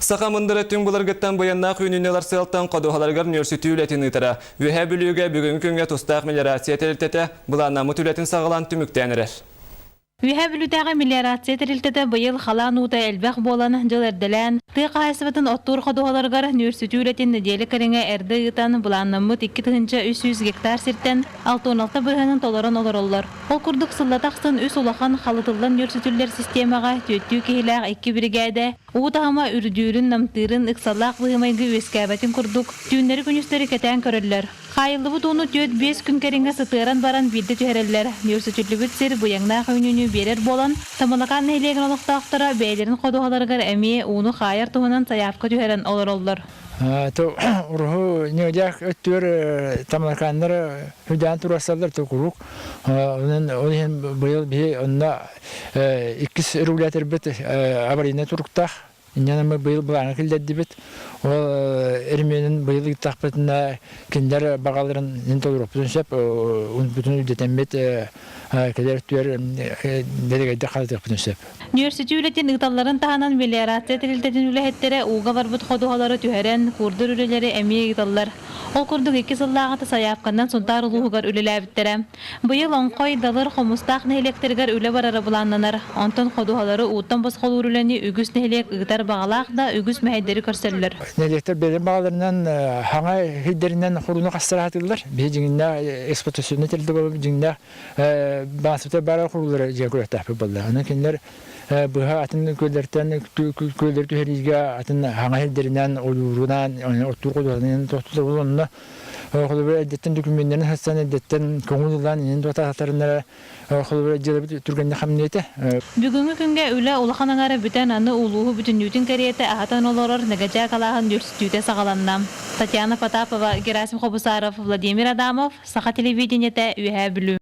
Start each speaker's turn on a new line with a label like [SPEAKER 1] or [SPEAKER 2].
[SPEAKER 1] Саха мындыра түҥ былыргыттан быйаннаах үүнүүнү ылар сыалтан ходуһаларыгар нүөрсүтүү үлэтин ыытара. Үөһээ Бүлүүгэ бүгүҥҥү күҥҥэ тустаах мелиорация тэрилтэтэ былааннаммыт үлэтин саҕалаан түмүктээн эрэр.
[SPEAKER 2] Үөһээ Бүлүүтээҕи мелиорация тэрилтэтэ быйыл халаан уута элбэх буолан, дьыл эрдэлээн, тыа хаһаайыстыбатын оттуур ходуһаларыгар нүөрсүтүү үлэтин нэдиэлэ кэриҥэ эрдэ ыытан, былааннаммыт 2300 гектар сиртэн 66 бырыһыанын толорон олороллор. Ол курдук сыллата ахсын үс улахан халытыллан нүөрсүтүллэр систиэмэҕэ түөртүү киһилээх икки биригээдэ Уу таһыма үрдүүрүн, намтыырын, ыксаллаах быһыы-майгы үөскээбэтин курдук, түүннэри-күнүстэри кэтээн көрөллөр. Хаайыллыбыт ууну түөрт-биэс күн кэриҥэ сытыаран баран биирдэ түһэрэллэр. Нүөлсүтүллүбүт сир быйаҥнаах үүнүүнү биэрэр буолан, Тамалакаан нэһилиэгин олохтоохторо бэйэлэрин ходуһаларыгар эмиэ ууну хаайар туһунан сайаапка түһэрэн олороллор.
[SPEAKER 3] Уруһу ньыдьаах өттүгэр тамалакааннар үрдээн туруорсаллар то куруук. Ол иһин быйыл биһи онно Иккис регуляторбыт аварийнай туруктаах. Инньэ быйыл былааҥҥа киллэрдибит. Ол эремиэнин быйыл ыыттахпытына кинилэр баҕаларын ин толоруохпутун сөп. Унпутун үрдэтэммит кэлэр өттүгэр дэлэгэйдик халытыахпытын сөп.
[SPEAKER 2] Нүөрсүтүү үлэтин ыыталларын таһынан мелиорация тэрилтэтин үлэһиттэрэ ууга барбыт ходуһалары түһэрэн, куурдар үлэлэри эмиэ ыыталлар. Ол курдук икки сыллааҕыта сайаапканнан Сунтаар улууһугар үлэлээбиттэрэ. Быйыл Оҥхой, Далыр, Хомустаах нэһилиэктэригэр үлэ барара былааннанар. Онтон ходуһалары ууттан босхолуур үлэни үгүс нэһилиэк ыытар баҕалаах да, үгүс мэһэйдэри көрсөллөр.
[SPEAKER 3] Нэһилиэктэр бэйэлэрин баҕаларынан хаҥа сирдэринэн хоруну хастара сатыыллар. Биһи дьиҥнээх эксплуатационнай тэрилтэ буолбут дьиҥнээх баасыта баар хоруулары дьиэ көрүөхтээхпит буолла. Онон кинилэр быһа атын күөллэртэн күөллэри түһэриигэ атын хаҥа сирдэринэн ойуурунан оттуур ходуһаларынан тохтуулар онно Холобура, эрдэттэн дөкүмүөннэрин сатсан, эрдэттэн көҥүл ылан, инин туотаатарынара, холобура, дьыалабыт түргэнник хамныа этэ.
[SPEAKER 2] Бүгүҥҥү күҥҥэ үлэ улахан аҥара бүтэн, аны улууһу бүтүннүүтүн кэриэтэ аһатан олорор Нэгэдьээк алааһын нүөлсүтүүтэ саҕаланна. Татьяна Потапова, Герасим Хобусаров, Владимир Адамов, Саха телевидениетэ, Үөһээ Бүлүү.